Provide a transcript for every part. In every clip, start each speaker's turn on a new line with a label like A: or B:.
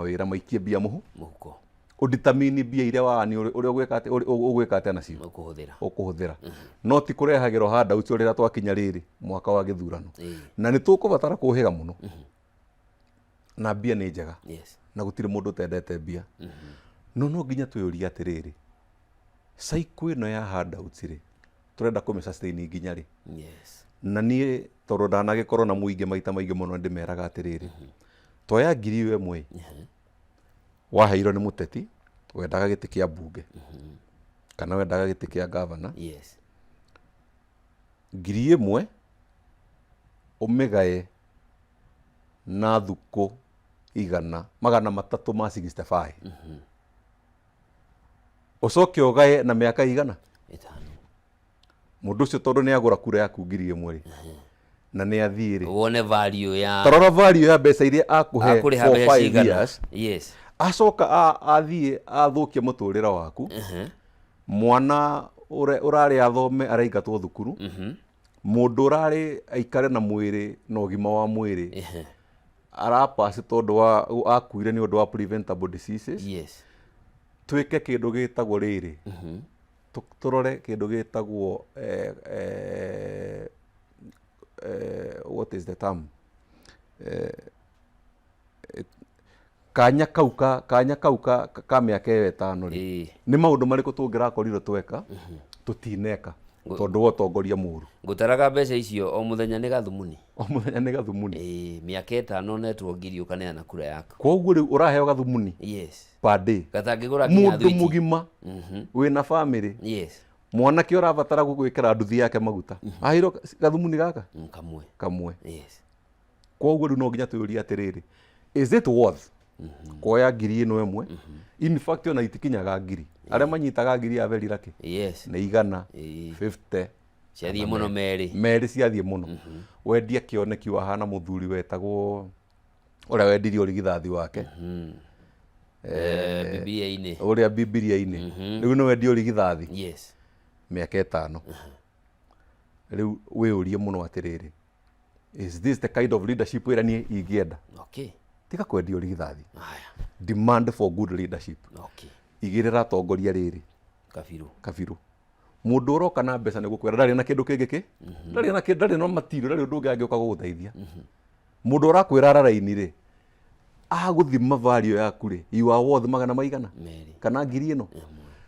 A: mawĩra maikie mbia mũhu
B: Mũhuko.
A: Ũdetermine mbia iria waani ũrĩa ũgwĩka atĩa, ũgwĩka atĩa nacio.
B: Ũkũhũthĩra.
A: Ũkũhũthĩra, no ti kũrehagĩrwo handouts rĩrĩa twakinya rĩrĩ mwaka wa gĩthurano. Na nĩ tũkũbatara kũhĩga mũno na mbia nĩ njega na gũtirĩ mũndũ ũtendete mbia, no no nginya twĩyũrie atĩrĩrĩ, cycle ĩno ya handouts rĩ, tũrenda kũmĩ sustain nginya rĩ? Na niĩ tondũ ndanagĩkorwo na mũingĩ maita maingĩ mũno, ndĩmeraga atĩrĩrĩ, toya ngiri ĩyo ĩmwe waheirwo nĩ mũteti wendaga gĩtĩ kĩa mbunge kana wendaga gĩtĩ kĩa gavana, 1,000 ũmĩgaye na thukũ 365, ũcoke ũgaye na mĩaka 100.
B: 5.
A: Mũndũ ũcio tondũ nĩ agũra kura yaku 1,000 rĩ, na nĩ athiĩ rĩ,
B: wone value ya
A: tarora value ya mbeca iria akũhe
B: akũrĩha
A: for
B: mbeca
A: 5
B: cigana.
A: years. Acoka athiĩ athũkie mũtũrĩre waku. Mwana ũrarĩ athome araingatwo thukuru, mũndũ ũrarĩ aikare na mwĩrĩ na ũgima wa mwĩrĩ arapasi tondũ wa akuire nĩ ũndũ wa preventable diseases. Twĩke kĩndũ gĩtagwo rĩrĩ, tũrore kĩndũ gĩtagwo what is the term, kanya kau ka kanya kau ka mĩaka ĩyo 5 rĩ, nĩ maũndũ marĩkũ tũngĩrakorirwo tweka tũtineka tondũ wa ũtongoria mũru?
B: Ngũtaraga mbeca icio o mũthenya nĩ gathumuni.
A: O mũthenya nĩ gathumuni.
B: Ĩĩ, mĩaka 5 netwo ngiri ũkaneana kura yaku.
A: Koguo rĩu ũraheo gathumuni per day
B: gatangĩgũra nginya
A: mũndũ
B: thwiti.
A: Mũgima wĩna famĩlĩ, mwanake ũrabatara gũgwĩkĩra nduthi yake maguta aheirwo gathumuni gaka
B: Kamwe.
A: Kamwe. Koguo rĩu no nginya twĩyũrie atĩrĩrĩ, is it worth kuoya ngiri ĩno ĩmwe? In fact, ona itikinyaga ngiri, arĩa manyitaga ngiri ya very lucky. Nĩ 100, 50.
B: Ciathiĩ mũno 2.
A: 2 ciathiĩ mũno. Wendia kĩoneki wahana mũthuri wetagwo ũrĩa wendirie ũrigithathi wake.
B: Bibilia-inĩ.
A: Ũrĩa Bibilia-inĩ rĩu nĩ wendia ũrigithathi mĩaka 5 rĩu. Wĩyũrie mũno atĩrĩrĩ, is this the kind of leadership ĩrĩa niĩ ingĩenda? Tiga kwendia ũrigithathi.
B: Haya.
A: Demand for good leadership. Igĩrĩra atongoria rĩrĩ
B: kabiru.
A: Kabiru. Mũndũ ũroka na mbeca nĩ gũkwĩra ndarĩ na kĩndũ kĩngĩ kĩ ndarĩ na kĩndũ, ndarĩ na material, ndarĩ ũndũ ũngĩ angĩũka gũgũteithia. Mũndũ ũrakwĩra ara raini rĩ, agũthima value yaku rĩ, you are worth magana maigana
B: 2
A: kana ngiri ĩno,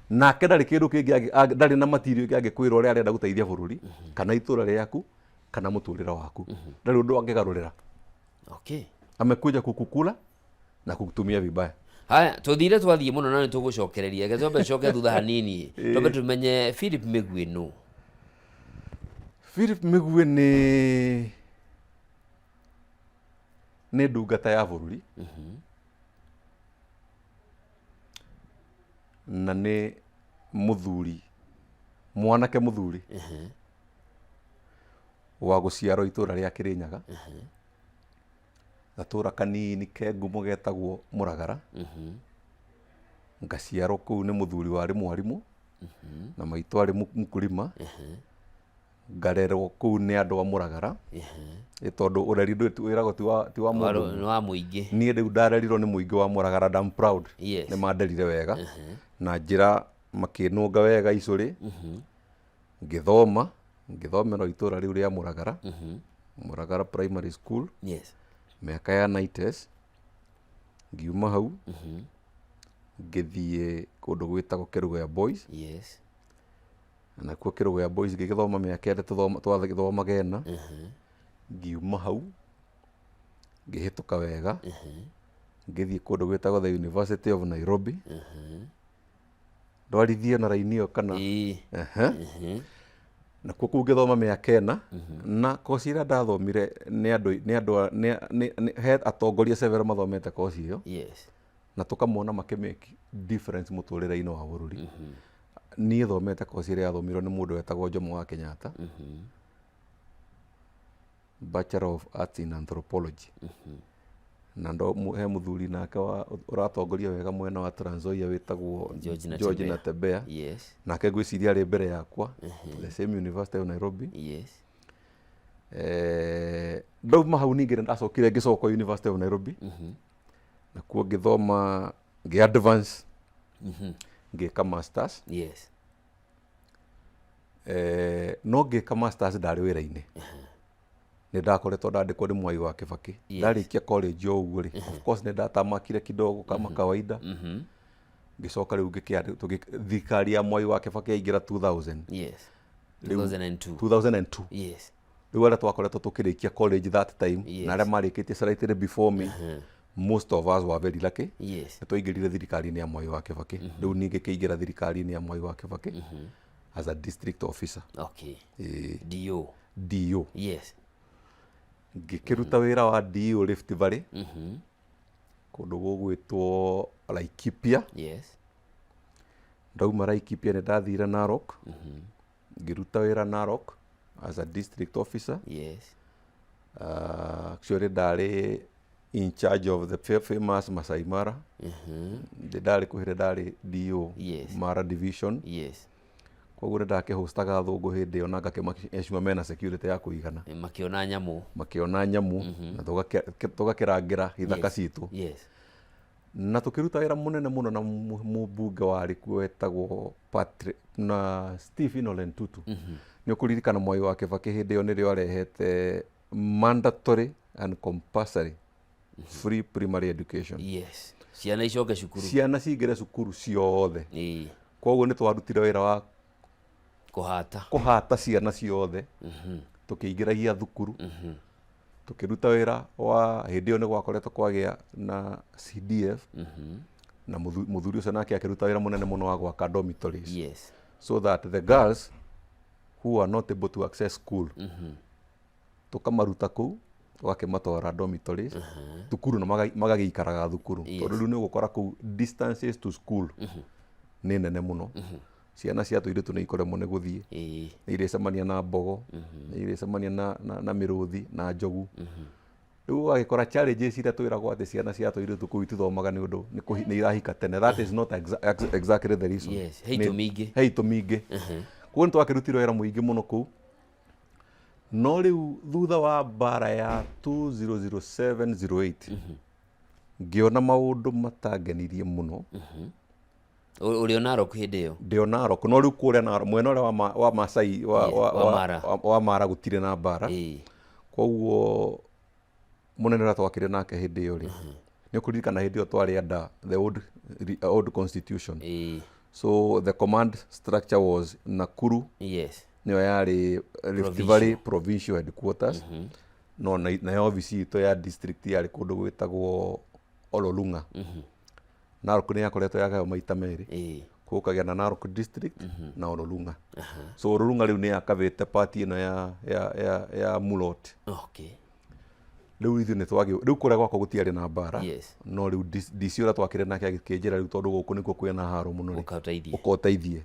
A: nake ndarĩ kĩndũ kĩngĩ ndarĩ na material ĩngĩ angĩkwĩra ũrĩa arenda gũteithia bũrũri kana itũra rĩaku kana mũtũrĩre waku. Ndarĩ ũndũ angĩgarũrĩra. Amekuja kukukula na kukutumia vibaya.
B: Haya, tũthire twathiĩ mũno na nĩ tũgũcokereria. Reke twambe tũcoke thutha hanini, twambe tũmenye Philip Mĩguĩ nũ.
A: Philip Mĩguĩ nĩ ndungata ya bũrũri na nĩ mũthuri, mwanake mũthuri wa gũciarwo itũra rĩa Kĩrĩnyaga, gatũra kanini ke ngumo getagwo Mũragara. Ngaciarwo kũu nĩ mũthuri warĩ mwarimũ na maitũ arĩ mkulima. Ngarerwo kũu nĩ andũ a Mũragara. Ĩ tondũ ũreri wĩragwo ti wa mũndũ ũmwe.
B: Nĩ wa mũingĩ.
A: Niĩ rĩu ndarerirwo nĩ mũingĩ wa Mũragara and I'm proud. Nĩ manderire wega na njĩra makĩnũnga wega icũrĩ. Ngĩthoma, ngĩthomera o itũra rĩu rĩa Mũragara, Mũragara Primary School, mĩaka ya 90s. Ngiuma hau ngĩthiĩ kũndũ gwĩtagwo Kerugoya Boys. Na nakuo Kerugoya Boys ngĩgĩthoma mĩaka ĩrĩa twathomaga ĩna. Ngiuma hau ngĩhĩtũka wega, ngĩthiĩ kũndũ gwĩtagwo the University of Nairobi. Ndwarithie na raini ĩyo kana?
B: Ĩĩ.
A: Ehe. Nakuo kũu ngĩthoma mĩaka 4, na koci ĩrĩa ndathomire nĩ andũ he atongoria several mathomete koci ĩyo na tũkamona makĩmake difference mũtũrĩre-inĩ wa bũrũri. Niĩ thomete koci ĩrĩa yathomirwo nĩ mũndũ wetagwo Jomo wa Kenyatta, Bachelor of Arts in Anthropology. Na ndo he mũthuri nake wa ũratongoria wega mwena wa Trans Nzoia wĩtagwo
B: George
A: George
B: Natembeya.
A: Natembeya. Nake ngwĩciria arĩ mbere yakwa, the same University of Nairobi. Ndauma hau ningĩ nĩ ndacokire ngĩcoka University of Nairobi. Nakuo ngĩthoma, ngĩ advance, ngĩka masters. No ngĩka masters ndarĩ wĩra-inĩ, nĩ ndakoretwo ndandĩkwo nĩ Mwai wa Kĩbakĩ. Ndarĩkia college o ũguo rĩ, of course nĩ ndatamakire kidogo kama kawaida. Ngĩcoka rĩu thirikari ya Mwai wa Kĩbakĩ yaingĩra 2000.
B: 2002.
A: 2002. Rĩu arĩa twakoretwo tũkĩrĩkia college that time na arĩa marĩkĩtie slightly before me, most of us were very lucky. Nĩ twaingĩrire thirikari-inĩ ya Mwai wa Kĩbakĩ. Rĩu niĩ ngĩkĩingĩra thirikari-inĩ ya Mwai wa Kĩbakĩ as a district officer.
B: DO.
A: DO. Ngĩkĩruta wĩra wa DO Rift Valley, kũndũ gũgwĩtwo Laikipia. Ndauma Laikipia nĩ ndathire Narok, ngĩruta wĩra Narok as a district officer. Actually ndarĩ in charge of the famous Masai Mara. Ndĩ ndarĩ kũhĩrĩ ndarĩ DO. Mara division. Koguo nĩ ndakĩhostaga athũngũ hĩndĩ ĩyo na ngakĩmacua mena security ya kũigana.
B: Makĩona nyamũ.
A: Makĩona nyamũ na tũgakĩrangĩra ithaka citũ. Na tũkĩruta wĩra mũnene mũno na mũmbunge warĩ kuo wetagwo Patrick na Stephen Ole Ntutu. Nĩ ũkũririkana Mwai wa Kĩbakĩ hĩndĩ ĩyo nĩrĩo arehete mandatory and compulsory free primary education.
B: Ciana icoke cukuru.
A: Ciana cingĩre cukuru ciothe. Koguo nĩ twarutire wĩra wa
B: kũhata.
A: Kũhata ciana ciothe. Tũkĩingĩragia thukuru. Tũkĩruta wĩra wa hĩndĩ ĩyo nĩ gwakoretwo kwagĩa na CDF. Na mũthuri ũcio nake akĩruta wĩra mũnene mũno wa gwaka dormitories. So that the girls who are not able to access school, tũkamaruta kũu tũgakĩmatwara dormitories thukuru na magagĩikaraga thukuru. Tondũ rĩu nĩ ũgũkora kũu distances to school nĩ nene mũno. Ciana cia tũirĩtu nĩ ikoremwo nĩ gũthiĩ. Nĩ irĩcemania na mbogo, nĩ irĩcemania na mĩrũthi na njogu. Rĩu ũgagĩkora challenges iria twĩragwo atĩ ciana cia tũirĩtu kũu itithomaga nĩ ũndũ nĩ irahika tene. That is not exactly the reason.
B: He itũmi ingĩ.
A: He itũmi ingĩ. Koguo nĩ twakĩrutire wĩra mũingĩ mũno kũu. No rĩu thutha wa mbara ya 2007-08, ngĩona maũndũ matangenirie mũno.
B: Ũrĩ o Narok hĩndĩ ĩyo?
A: Ndĩ o Narok, no rĩu kũrĩa Narok, mwena ũrĩa wa Masai,
B: Wa Mara.
A: wa Mara gũtirĩ na mbara. Koguo mũnene ũrĩa twakĩrĩ nake hĩndĩ ĩyo rĩ, nĩ ũkũririkana hĩndĩ ĩyo twarĩ under the old constitution. So the command structure was Nakuru. Nĩyo yarĩ Rift Valley provincial headquarters. No nayo obici itũ ya district yarĩ kũndũ gwĩtagwo Ololunga. Narok nĩ yakoretwo yagaywo maita merĩ. Koguo ũkagĩa na Narok district na Ololunga. So Ololunga rĩu nĩ yakavĩte part ĩno ya Mulot. Rĩu ithuĩ nĩ twagĩ, rĩu kũrĩa gwakwa gũtiarĩ na mbara. No rĩu DC ũrĩa twakĩrĩ nake agĩkĩnjĩra rĩu tondũ gũkũ nĩkuo kwĩna haro mũno rĩ.
B: Ũka ũteithie.
A: Ũka ũteithie.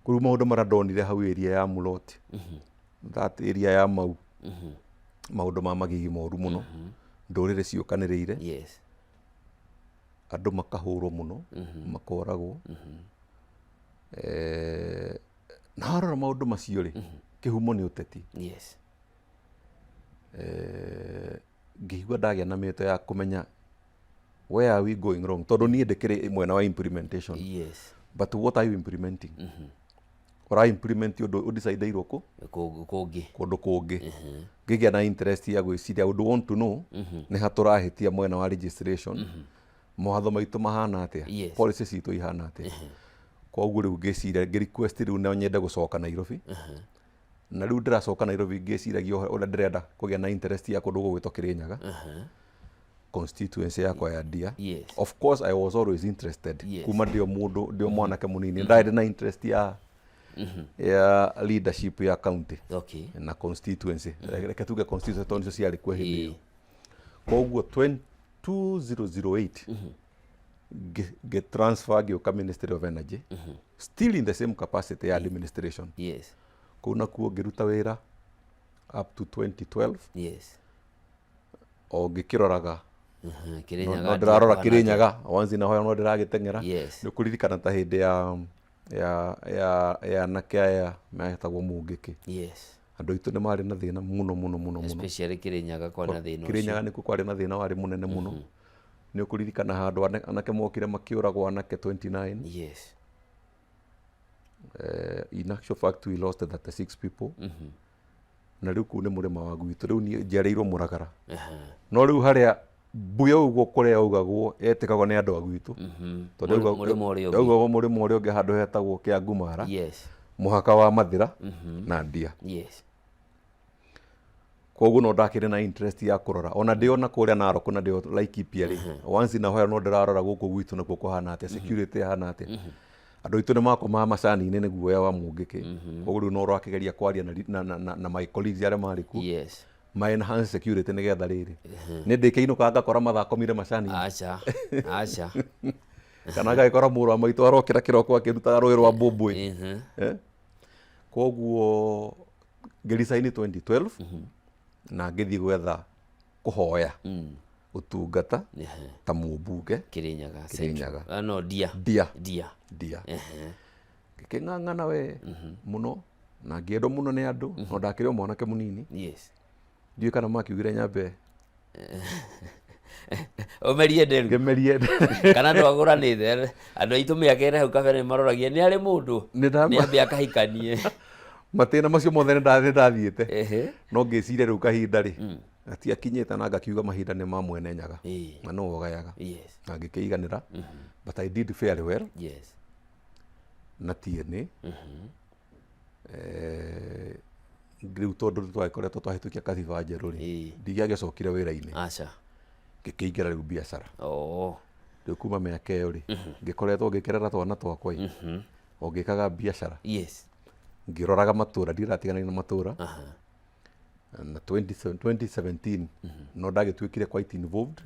A: Rĩu maũndũ marĩa ndonire hau area ya Mulot. That area ya Mau. Maũndũ ma magigi moru mũno. Ndũrĩrĩ ciũkanĩrĩire. Andũ makahũrwo mũno, makoragwo. Na warora maũndũ macio rĩ, kĩhumo nĩ ũteti. Ngĩigua ndagĩa na mĩeto ya kũmenya where are we going wrong, tondũ niĩ ndĩkĩrĩ mwena wa implementation. But what are you implementing? Ũra implement ũndũ ũdecideirwo kũ?
B: Kũngĩ.
A: Kũndũ kũngĩ. Ngĩgĩa na interest ya gwĩciria, I would want to know nĩ ha tũrahĩtia mwena wa legislation. Mawatho maitũ mahana atĩa? Policy citũ ihana atĩa? Koguo rĩu ngĩciria, ngĩ request rĩu no nyende gũcoka Nairobi. Na rĩu ndĩracoka Nairobi ngĩciragia ũrĩa ndĩrenda kũgĩa na interest ya kũndũ gũgwĩtwo Kĩrĩnyaga. Constituency yakwa ya Ndia. Of course I was always interested. Kuma ndio mũndũ, ndio mwanake mũnini. Ndarĩ na interest ya leadership ya county. Na constituency. Reke tuge constituency tondũ nicio ciarĩ kuo hĩndĩ ĩyo. Koguo 2008 ngĩ transfer ngĩũka Ministry of Energy. Still in the same capacity ya administration. Kũu nakuo ngĩruta wĩra up to 2012. O ngĩkĩroraga.
B: Kĩrĩnyaga
A: No ndĩrarora
B: ndĩrakwana
A: Kĩrĩnyaga,
B: atĩa?
A: once in a while no ndĩragĩteng'era. Nĩ ũkũririkana ta hĩndĩ ya anake aya metagwo Mũngĩkĩ. Andũ aitũ nĩ marĩ na thĩna mũno, mũno, mũno, mũno.
B: Especially Kĩrĩnyaga kwarĩ na thĩna ũcio.
A: Kĩrĩnyaga nĩkuo kwarĩ na thĩna warĩ mũnene mũno. Nĩ ũkũririkana handũ anake mokire makĩũragwo, anake 29. In actual fact we lost 36 people. Na rĩu kũu nĩ mũrĩma wa gwitũ, rĩu niĩ njiarĩirwo Mũragara. No rĩu harĩa mbuya ũguo kũrĩa yaugagwo yetĩkagwo nĩ andũ a gwitũ, tondũ
B: Mũrĩmo ũrĩa ũngĩ.
A: Yaugagwo mũrĩmo ũrĩa ũngĩ, handũ hetagwo Kĩangumara, mũhaka wa Mathĩra na Ndia. Koguo no ndakĩrĩ na interest ya kũrora ona ndĩ ona kũrĩa Narok na ndĩ Laikipia rĩ, once in a while no ndĩrarora gũkũ gwitũ nakuo kũhana atĩa, security ĩhana atĩa. Andũ aitũ nĩ makomaga macani-inĩ nĩ guoya wa mũngĩkĩ. Koguo rĩu no ũrakĩgeria kwaria na my colleagues arĩa marĩ kuo, ma enhance security nĩgetha rĩrĩ nĩ ndĩkĩinũkaga ngakora mathakomire macani-inĩ.
B: Aca, aca.
A: Kana ngagĩkora mũrũ wa maitũ arokĩra kĩroko akĩrutaga rũĩ rwa mbũmbũĩ. Eh? Koguo ngĩresign 2012 na ngĩthiĩ gwetha kũhoya ũtungata ta mũmbunge.
B: Kirinyaga.
A: Kirinyaga.
B: Central. Ah, no, Ndia.
A: Ndia.
B: Ndia.
A: Ndia. Ngĩkĩng'ang'ana we mũno na ngĩendwo mũno nĩ andũ, no ndakĩrĩ o mwanake mũnini. Ndiũĩ kana makiugire nyambe
B: ũmerie nderu.
A: Ngĩmerie.
B: Kana ndwagũranĩte andũ aitũ mĩaka ĩrĩa hau kabere nĩ maroragia nĩ arĩ mũndũ nĩ ambe akahikanie.
A: Matĩna macio mothe nĩ ndathiĩte, no ngĩciria rĩu kahinda rĩ gatiakinyĩte, na ngakiuga mahinda nĩ ma mwene Nyaga na nĩwe ũgayaga, na ngĩkĩiganĩra. But I did fairly well na TNA. Rĩu tondũ nĩ twagĩkoretwo twahĩtũkia katiba njerũ rĩ, ndingĩagĩcokire wĩra-inĩ.
B: Aca.
A: Ngĩkĩingĩra rĩu biacara. Rĩu kuma mĩaka ĩyo rĩ, ngĩkoretwo ngĩkĩrera twana twakwa ĩ, o ngĩkaga biacara, ngĩroraga matũra, ndiratiganĩria na matũra. Na 2017 no ndagĩtuĩkire quite involved.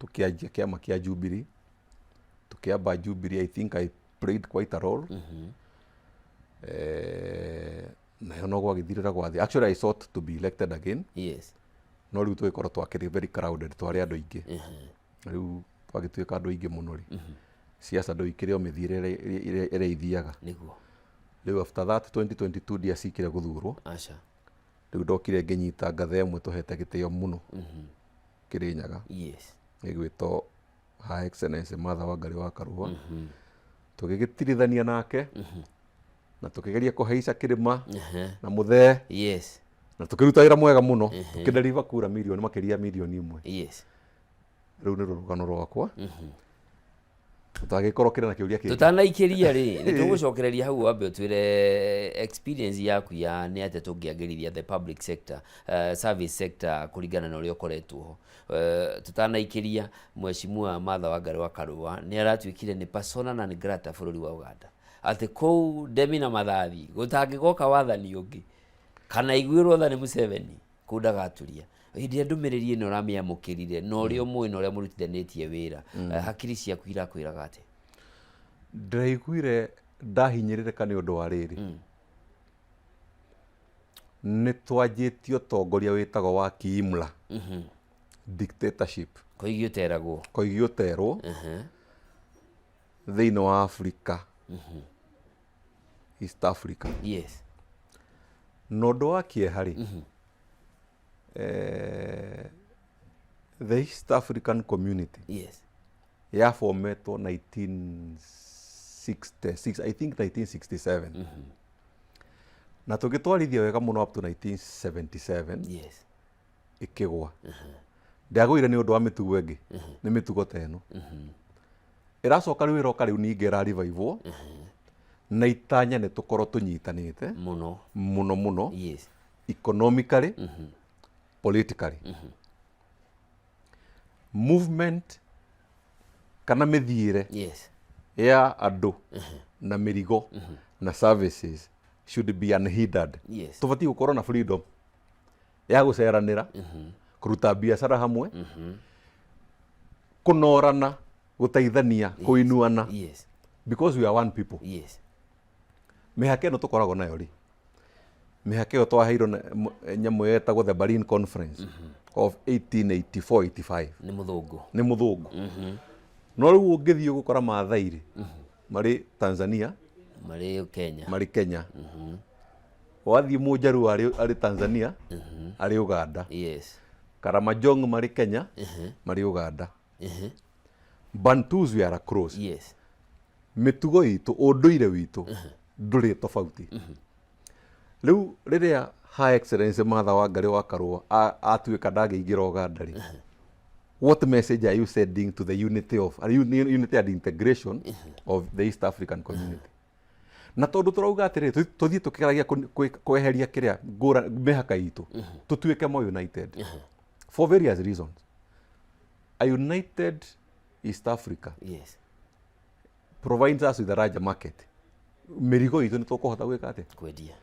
A: Tũkĩanjia kĩama kĩa Jubilee, tũkĩamba Jubilee. I think I played quite a role. Nayo no gwagĩthirĩra gwathi. Actually I sought to be elected again, no rĩu tũgĩkorwo twakĩrĩ very crowded, twarĩ andũ aingĩ. Rĩu twagĩtuĩka andũ aingĩ mũno rĩ, siasa ndũ ikĩrĩ o mĩthiĩre ĩrĩa ithiaga. Rĩu after that 2022 ndiacikire gũthurwo.
B: Aca.
A: Rĩu ndokire ngĩnyita ngathe ĩmwe tũhete gĩtĩo mũno Kĩrĩnyaga, ĩgwĩtwo Her Excellency Martha Wangari wa Karua. Tũgĩgĩtirithania nake na tũkĩgeria kũhaica kĩrĩma na mũthee, na tũkĩruta wĩra mwega mũno, tũkĩdeliver kura mirioni makĩria ya 1 mirioni. Rĩu nĩ rũgano rwakwa. Tũtagĩkorwo kĩrĩ na kĩũria kĩngĩ.
B: Tũtanaikĩria rĩ, nĩ tũgũcokereria hau, wambe ũtwĩre experience yaku ya nĩ atĩa tũngĩagĩrithia the public sector, service sector, kũringana na ũrĩa ũkoretwo ho. Tũtanaikĩria, Mheshimiwa Martha Wangari wa Karũa nĩ aratuĩkire nĩ persona non grata bũrũri wa Uganda, atĩ kũu ndemi na mathathi gũtangĩgoka wathani ũngĩ kana iguĩrwo tha nĩ Museveni, kũu ndagaturia. Hĩndĩ ĩrĩa ndũmĩrĩri ĩno ũramĩamũkĩrire na ũrĩa ũmũĩ na ũrĩa mũrutithanĩtie wĩra, hakiri ciaku irakwĩraga atĩa?
A: Ndĩraiguire ndahinyĩrĩrĩka nĩ ũndũ wa rĩrĩ, nĩ twanjĩtie ũtongoria wĩtagwo wa kiimla, dictatorship.
B: Koigi ũteragwo.
A: Koigi ũterwo thĩinĩ wa Africa, East Africa. Na ũndũ wa kĩeha rĩ, the East African Community yabometwo 1966, I think 1967, na tũgĩtwarithia wega mũno up to 1977. Ĩkĩgwa. Ndĩagũire nĩ ũndũ wa mĩtugo ĩngĩ, nĩ mĩtugo ta ĩno ĩracoka rĩu, ĩroka rĩu ningĩ ĩrarivivwo na itanya nĩ tũkorwo tũnyitanĩte
B: mũno.
A: Mũno mũno, economically, politically, movement kana mĩthiĩre ya andũ na mĩrigo na services should be unhindered. Tũbatiĩ gũkorwo na freedom ya gũceranĩra, kũruta biacara hamwe, kũnorana, gũteithania, kũinuana, because we are one people. Mĩhaka ĩno tũkoragwo nayo rĩ, mĩhaka ĩyo twaheirwo na nyamũ yetagwo the Berlin Conference of 1884 85.
B: Nĩ mũthũngũ.
A: Nĩ mũthũngũ. No rĩu ũngĩthiĩ ũgũkora Maathai rĩ, marĩ Tanzania,
B: marĩ Kenya,
A: marĩ Kenya. Wathiĩ Mũnjaruo arĩ Tanzania, arĩ Uganda. Karamajong marĩ Kenya, marĩ Uganda. Bantus, we are across. Mĩtugo itũ, ũndũire witũ ndũrĩ tofauti. Rĩu rĩrĩa Her Excellency Martha Wangari wa Karũa atuĩka ndangĩingĩra Ũganda rĩ, what message are you sending to the unity of unity and integration of the East African community? Na tondũ tũrauga atĩrĩrĩ, tũthiĩ tũkĩgeragia kweheria kĩrĩa ngũra mĩhaka itũ, tũtuĩke more united for various reasons. A united East Africa provides us with a larger market. Mĩrigo itũ nĩ tũkũhota gwĩka atĩa?
B: Kwendia.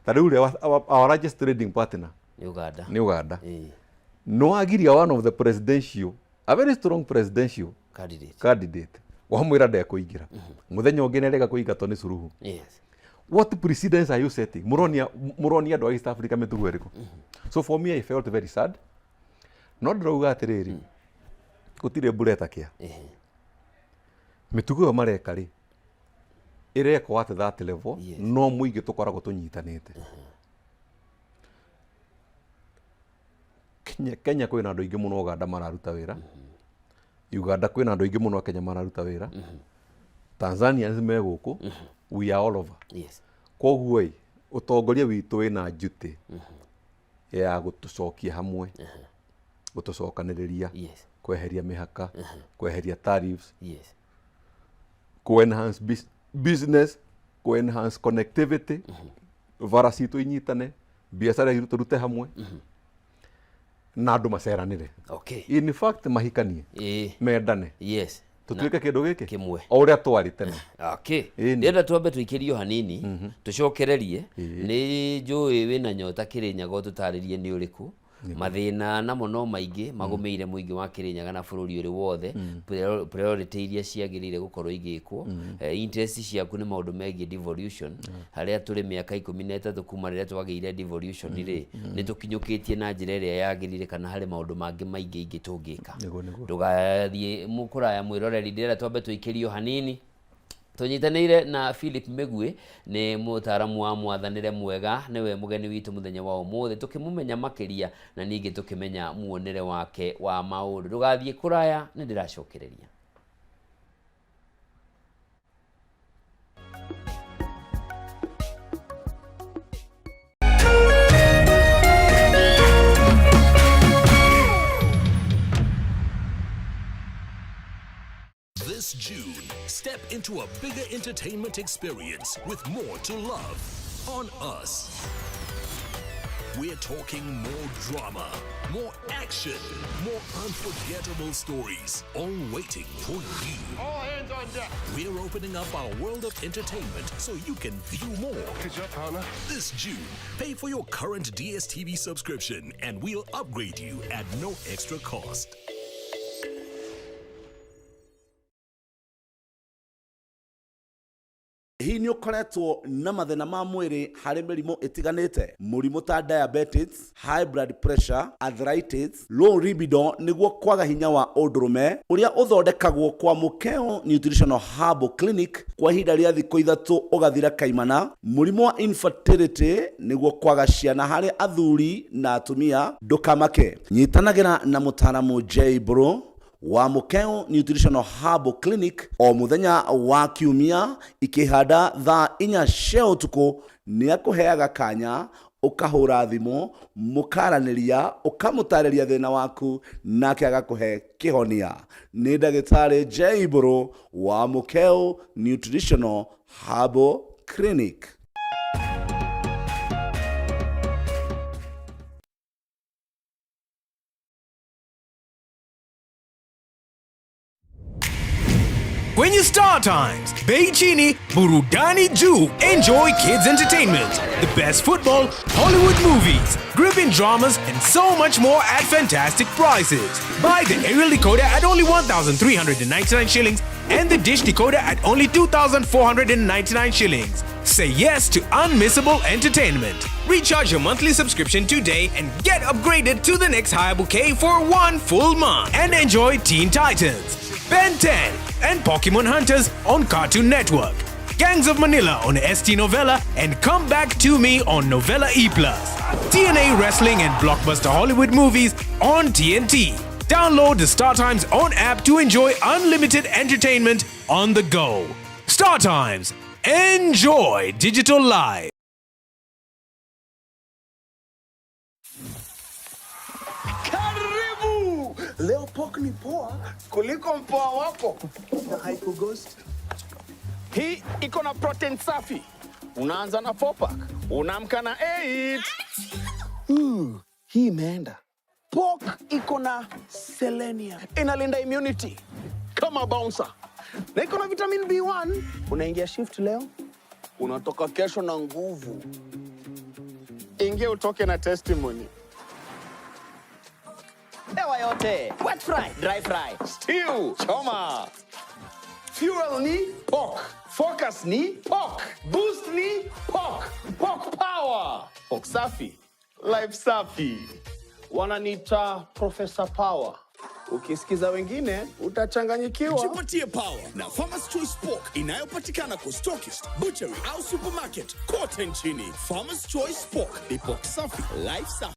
A: Ta rĩu rĩ, our largest trading partner
B: nĩ Uganda.
A: Nĩ Uganda. No wagiria one of the presidential, a very strong presidential
B: candidate,
A: candidate, wamwĩra ndekũingĩra, mũthenya ũngĩ nĩarega kũingatwo nĩ Suluhu. What precedence are you setting? Mũronia andũ a East Africa mĩtugo ĩrĩkũ? So for me, I felt very sad. No ndĩrauga atĩrĩrĩ, gũtirĩ mbura ĩtakĩa. Mĩtugo ĩyo mareka rĩ, ĩrekwo at that level. No mũingĩ tũkoragwo tũnyitanĩte. Kenya kwĩna andũ aingĩ mũno Uganda mararuta wĩra. Uganda kwĩna andũ aingĩ mũno Kenya mararuta wĩra. Tanzanians me gũkũ. We are all over. Koguo ĩ, ũtongoria witũ wĩna duty ya gũtũcokia hamwe, gũtũcokanĩrĩria, kweheria mĩhaka, kweheria tariffs, ku enhance business, ku enhance connectivity, bara citũ inyitane, biacara itũ tũrute hamwe na andũ maceranĩre. In fact, mahikanie, mendane, tũtuĩke kĩndũ gĩkĩ
B: kĩmwe.
A: O ũrĩa twarĩ tene. Ĩni.
B: Ndĩrenda twambe tũikĩrio hanini, tũcokererie. Nĩ njũĩ wĩna nyota. Kĩrĩnyaga, ũtũtarĩrie nĩ ũrĩkũ mathĩna namo no maingĩ magũmĩire mũingĩ wa Kĩrĩnyaga na bũrũri ũrĩ wothe. Priority iria ciagĩrĩire gũkorwo igĩkwo. Interest ciaku nĩ maũndũ megiĩ devolution, harĩa tũrĩ mĩaka 13 kuma rĩrĩa twagĩire devolution rĩ, nĩ tũkinyũkĩtie na njĩra ĩrĩa yagĩrĩire kana harĩ maũndũ mangĩ maingĩ ingĩ tũngĩka?
A: Nĩguo, nĩguo.
B: Ndũgathiĩ kũraya, mwĩroreri. Ndĩrenda twambe tũikĩrio hanini. Tũnyitanĩire na Philip Mĩgui, nĩ mũtaaramu wa mwathanĩre mwega, nĩwe mũgeni witũ mũthenya wa ũmũthĩ, tũkĩmũmenya makĩria na ningĩ tũkĩmenya muonere wake wa maũndũ. Ndũgathiĩ kũraya, nĩ ndĩracokereria.
C: This June, step into a bigger entertainment experience with more to love on us. We're talking more drama, more action, more unforgettable stories, all waiting for you.
D: All hands on deck.
C: We're opening up our world of entertainment so you can view more.
D: Good job, partner.
C: This June, pay for your current DSTV subscription and we'll upgrade you at no extra cost.
E: Hihi nĩ ũkoretwo na mathĩna ma mwĩrĩ harĩ mĩrimũ ĩtiganĩte, mũrimũ ta diabetes, high blood pressure, arthritis, low libido, nĩguo kwaga hinya wa ũndũrũme, ũrĩa ũthondekagwo kwa Mũkeo Nutritional Herbal Clinic kwa ihinda rĩa thikũ 3 ũgathira kaimana, mũrimũ wa infertility, nĩguo kwaga ciana harĩ athuri na atumia? Ndũkamake, nyitanagĩra na mũtaaramu J Bro wa Mũkeo Nutritional Herbal Clinic o mũthenya wa kiumia ikĩhanda thaa 4 cia ũtukũ. Nĩ akũheaga kanya ũkahũra thimũ, mũkaranĩria, ũkamũtarĩria thĩna waku, nake agakũhe kĩhonia. Nĩ ndagĩtarĩ J Mbũrũ wa Mũkeo Nutritional Herbal Clinic.
F: Kwenye Star Times, bei chini, burudani juu. Enjoy kids entertainment, the best football, Hollywood movies, gripping dramas, and so much more at fantastic prices. Buy the aerial decoder at only 1,399 shillings and the dish decoder at only 2,499 shillings. Say yes to unmissable entertainment. Recharge your monthly subscription today and get upgraded to the next higher bouquet for one full month. And enjoy Teen Titans, Ben 10, and Pokemon Hunters on Cartoon Network, Gangs of Manila on ST Novella, and Come Back to Me on Novella E+. TNA Wrestling and Blockbuster Hollywood movies on TNT. Download the StarTimes ON app to enjoy unlimited entertainment on the go. StarTimes. Enjoy digital life.
D: Karibu! Leo pork ni poa kuliko mpoa wako na haikughost. Hii iko na protein safi. Unaanza na 4 pack, unaamka na 8. Hii imeenda. Pork iko na selenium, inalinda immunity kama bouncer, na iko na vitamin B1. Unaingia shift leo, unatoka kesho na nguvu. Ingia utoke na testimony. Hewa yote, wet fry, dry fry, stew, choma. Fuel ni pork, focus ni pork, boost ni pork, pork power. Pork safi, life safi. Wananiita Professor Power. Ukisikiza wengine utachanganyikiwa.
G: Jipatie power na Farmers Choice Pork inayopatikana kwa stockist, butchery au supermarket kote nchini. Farmers Choice Pork ni pork safi, life safi.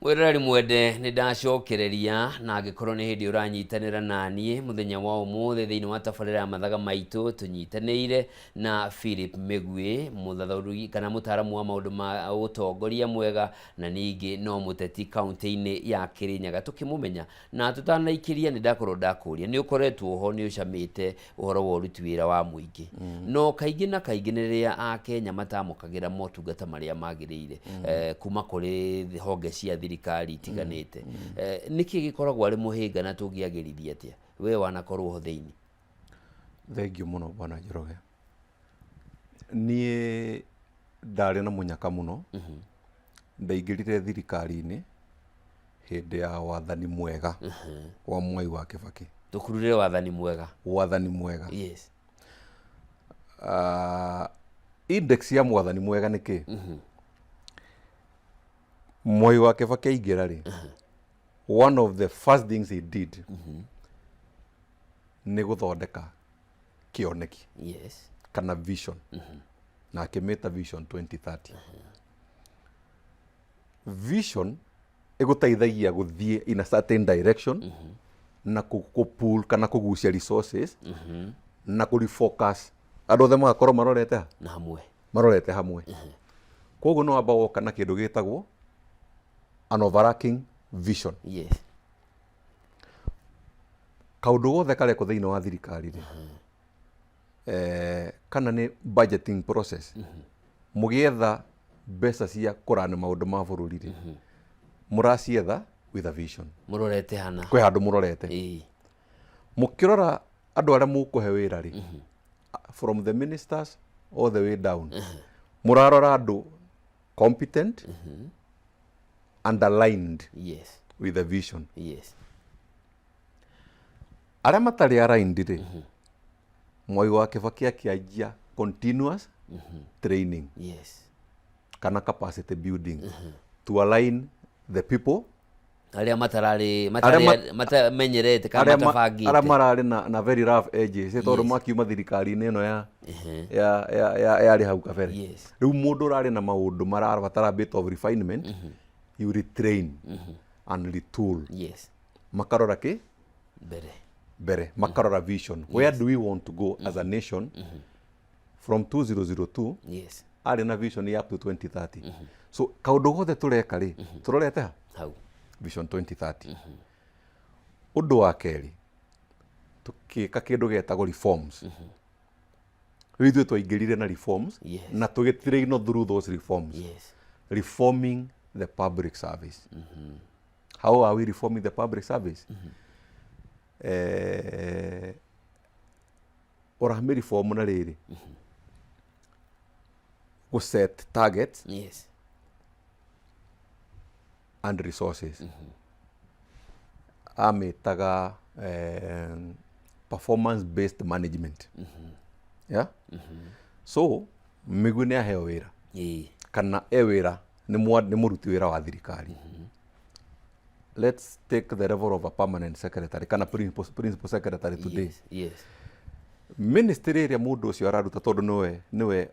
B: Mwĩroreri mwende, nĩ ndacokereria na angĩkorwo nĩ hĩndĩ ũranyitanĩra naniĩ mũthenya wa ũmũthĩ thĩinĩ wa tabarĩra ya Mathaga Maitũ, tũnyitanĩire na Philip Mĩgwi, mũthathaũri kana mũtaaramu wa maũndũ ma ũtongoria mwega na ningĩ no mũteti kaunti-inĩ ya Kĩrĩnyaga. Tũkĩmũmenya na tũtanaikĩria, nĩ ndakorwo ndakũria, nĩ ũkoretwo ho, nĩ ũcamĩte ũhoro wa ũruti wĩra wa mũingĩ, no kaingĩ na kaingĩ nĩ rĩrĩa Akenya matamũkagĩra motungata marĩa magĩrĩire kuma kũrĩ honge cia thirikari itiganĩte, nĩkĩ gĩkoragwo arĩ mũhĩnga na tũngĩagĩrithia atĩa? We wanakorwo ho thĩinĩ.
A: Thengiũ mũno, bwana Njoroge. Niĩ ndarĩ na mũnyaka mũno. Ndaingĩrire thirikari-inĩ hĩndĩ ya wathani mwega wa Mwai wa Kĩbakĩ.
B: Tũkururĩre wathani mwega.
A: Wathani mwega.
B: Yes.
A: Index ya mwathani mwega nĩ kĩ? Mwai wa Kĩbakĩ aingĩra rĩ, one of the first things he did nĩ gũthondeka kĩoneki kana vision, na akĩmĩta Vision 2030. Vision ĩgũteithagia gũthiĩ in a certain direction na kũ pull kana kũgucia resources na kũ refocus andũ othe magakorwo marorete ha?
B: Na hamwe.
A: Marorete hamwe. Koguo no wamba woka na kĩndũ gĩtagwo an overarching vision. Kaũndũ gothe karekwo thĩinĩ wa thirikari rĩ, kana nĩ budgeting process, mũgĩetha mbeca cia kũrani maũndũ ma bũrũri rĩ, mũracietha with a vision.
B: Mũrorete hana.
A: Kwĩ handũ mũrorete. Mũkĩrora andũ arĩa mũkũhe wĩra rĩ, from the ministers all the way down, mũrarora andũ competent and aligned with a vision. Arĩa matarĩ aligned rĩ, Mwai wa Kĩbakĩ akĩanjia continuous training kana capacity building to align the people
B: arĩa matararĩ
A: Arĩa
B: matamenyerete kana
A: arĩa
B: matabangĩte.
A: Arĩa mararĩ na very rough edges tondũ makiuma thirikari-inĩ ĩno ya yarĩ hau kabere. Rĩu mũndũ ũrarĩ na maũndũ marabatara bit of refinement, you retrain and retool. Makarora kĩ?
B: Mbere.
A: Mbere makarora vision. Where do we want to go as a nation from 2002? Arĩ na vision ya up to 2030. So kaũndũ gothe tũreka rĩ, tũrorete ha?
B: Hau.
A: Vision 2030. Ũndũ wa kerĩ, tũkĩka kĩndũ gĩtagwo reforms. Rĩu ithuĩ twaingĩrire na reforms na tũgĩtrainwo through those reforms. Reforming the public service. How are we reforming the public service? Ũramĩ reform na rĩrĩ, gũ set targets and resources. Amĩtaga performance based management. Yeah? So Mĩgwi nĩ aheo wĩra kana e wĩra nĩ mũruti wĩra wa thirikari. Let's take the level of a permanent secretary kana principal secretary today. Ministry ĩrĩa mũndũ ũcio araruta tondũ nĩwe nĩwe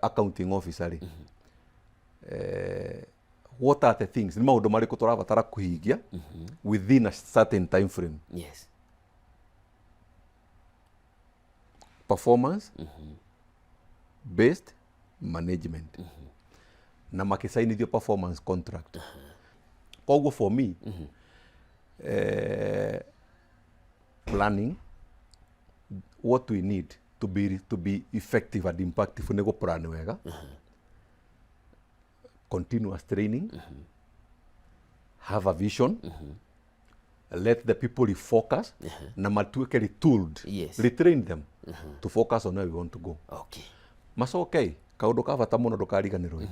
A: accounting officer rĩ, what are the things, nĩ maũndũ marĩkũ tũrabatara kũhingia within a certain time frame? Performance based management, na makĩcainithio performance contract. Koguo for me, planning what we need to be effective and impactful nĩ gũ-plan wega, continuous training, have a vision, let the people refocus na matuĩke retooled, retrain them to focus on where we want to go. Macoke kaũndũ ka bata mũno ndũkariganĩrwo,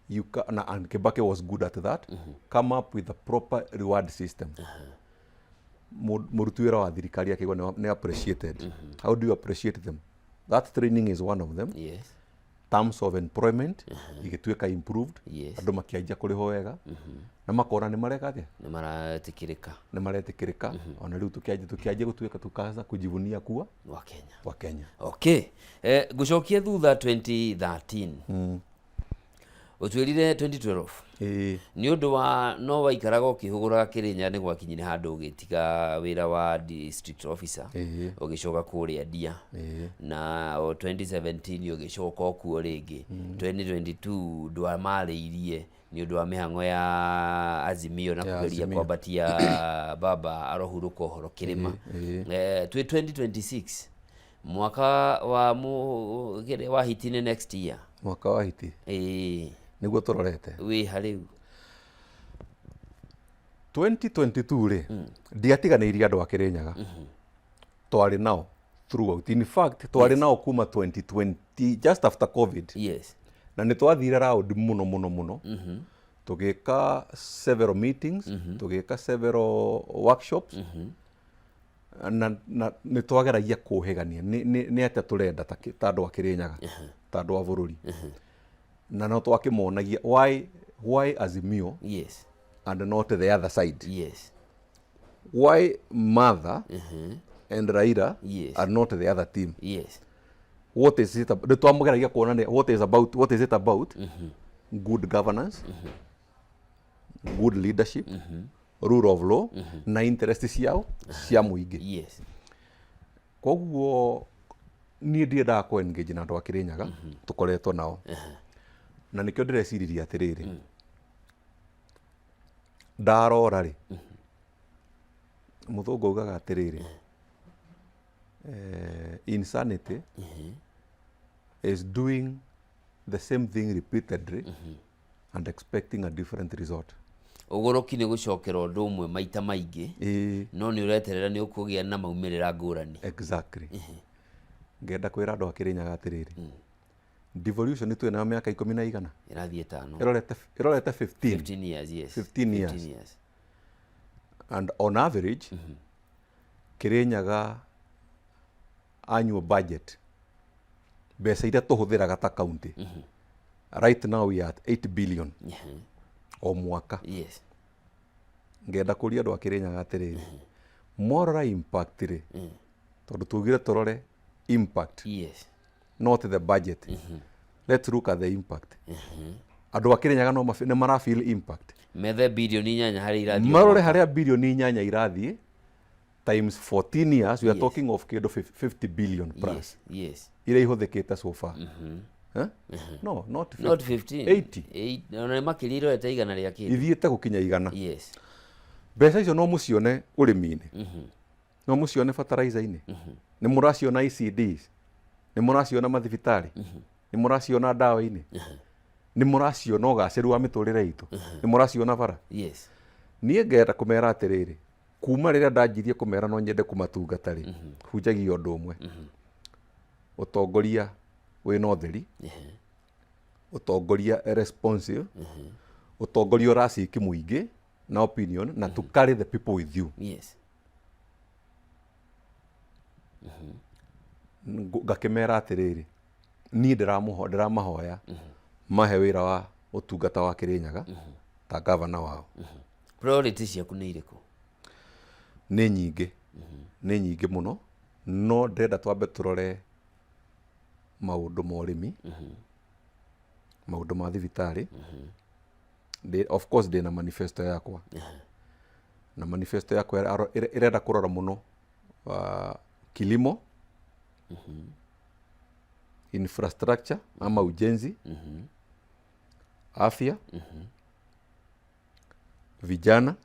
A: you na and Kibaki was good at that, come up with a proper reward system. Mũruti wĩra wa thirikari akĩigua nĩ appreciated. How do you appreciate them? That training is one of them. Terms of employment igĩtuĩka improved, andũ makĩanjia kũrĩhwo wega na makona nĩ mareka atĩa?
B: Nĩ maretĩkĩrĩka.
A: Nĩ maretĩkĩrĩka. Ona rĩu tũkĩanjia gũtuĩka tukaanza kujivunia kuwa
B: wa Kenya.
A: Wa Kenya.
B: Okay, ngũcokia thutha 2013, ũtwĩrire 2012.
A: Ĩĩ.
B: Nĩ ũndũ wa no waikaraga ũkĩhũgũraga Kĩrĩnyaga, nĩ gwakinyire handũ ũgĩtiga wĩra wa district officer, ũgĩcoka kũrĩa Ndia, na o 2017 ũgĩcoka o kuo rĩngĩ. 2022 ndwamarĩirie nĩ ũndũ wa mĩhang'o ya Azimio na
A: Ya
B: kũgeria
A: Azimio.
B: kwambatia baba arohurũka ũhoro kĩrĩma. Twĩ 2026, mwaka wa mu kĩrĩa wa hiti nĩ next year.
A: Mwaka wa hiti.
B: Ĩĩ.
A: Nĩguo tũrorete.
B: Wĩ harĩu.
A: 2022 rĩ, ndiatiganĩirie andũ a Kĩrĩnyaga. Twarĩ nao throughout. In fact, twarĩ nao kuma 2020, just after COVID, na nĩ twathire round mũno mũno mũno, tũgĩka several meetings, tũgĩka several workshops, na nĩ twageragia kũhĩgania nĩ atĩa tũrenda ta andũ a Kĩrĩnyaga, ta andũ a bũrũri, na no twakĩmonagia why Azimio and not the other side, why Martha and Raila are not the other team, what is it nĩ twamũgeragia kuonania what is it about good governance, good leadership, rule of law na interest ciao cia mũingĩ. Koguo niĩ ndiendaga kũ engage na andũ a Kĩrĩnyaga, tũkoretwo nao, na nĩkĩo ndĩreciririe atĩrĩrĩ, ndarora rĩ, mũthũngũ augaga atĩrĩrĩ, insanity is doing the same thing repeatedly and expecting a different result.
B: Ũgũrũki nĩ gũcokera ũndũ ũmwe maita maingĩ, no nĩ ũreterera nĩ ũkũgĩa na maumĩrĩra ngũrani.
A: Exactly. Ngenda kwĩra andũ a Kĩrĩnyaga atĩrĩrĩ, devolution twĩ nayo mĩaka 10 na igana.
B: Ĩrathiĩ 5.
A: Ĩrorete 15.
B: 15 years, yes.
A: 15 years.
B: 15 years.
A: And on average, Kĩrĩnyaga annual budget, mbeca iria tũhũthĩraga ta county, right now we are at 8 billion o mwaka. Ngenda kũria andũ a Kĩrĩnyaga atĩrĩrĩ, mwarora impact rĩ, tondũ tugire tũrore impact, not the budget, let's look at the impact. Andũ a Kĩrĩnyaga no nĩ mara feel impact.
B: Methe birioni 8 harĩ irathiĩ.
A: Marore harĩa birioni 8 irathiĩ times 14 years, we are talking of kĩndũ 50 billion plus iria ihũthĩkĩte so far. Eh? No, not 50.
B: Not 15.
A: 80.
B: Ona nĩ makĩria, irorete 100 rĩa kĩndũ.
A: Ithiĩte gũkinya 100. Mbeca icio no mũcione ũrĩmi-inĩ, no mũcione fertilizer-inĩ, nĩ mũraciona ECDs, nĩ mũraciona mathibitarĩ, nĩ mũraciona ndawa-inĩ, nĩ mũraciona ũgacĩru wa mĩtũrĩre itũ, nĩ mũraciona bara. Niĩ ngenda kũmera atĩrĩrĩ, kuma rĩrĩa ndanjirie kũmera no nyende kũmatungata rĩ, hunjagia ũndũ ũmwe: ũtongoria wĩna ũtheri, ũtongoria responsive, ũtongoria ũraciki mũingĩ na opinion na to carry the people with you. Ngakĩmera atĩrĩrĩ, niĩ ndĩramahoya mahe wĩra wa ũtungata wa Kĩrĩnyaga ta gavana wao.
B: Priority ciaku nĩ irĩkũ?
A: Nĩ nyingĩ, nĩ nyingĩ mũno. No ndĩrenda twambe tũrore maũndũ ma ũrĩmi, maũndũ ma thibitarĩ. Of course ndĩna manifesto yakwa, na manifesto yakwa ĩrenda kũrora mũno kilimo, infrastructure ama ujenzi, afya, vijana,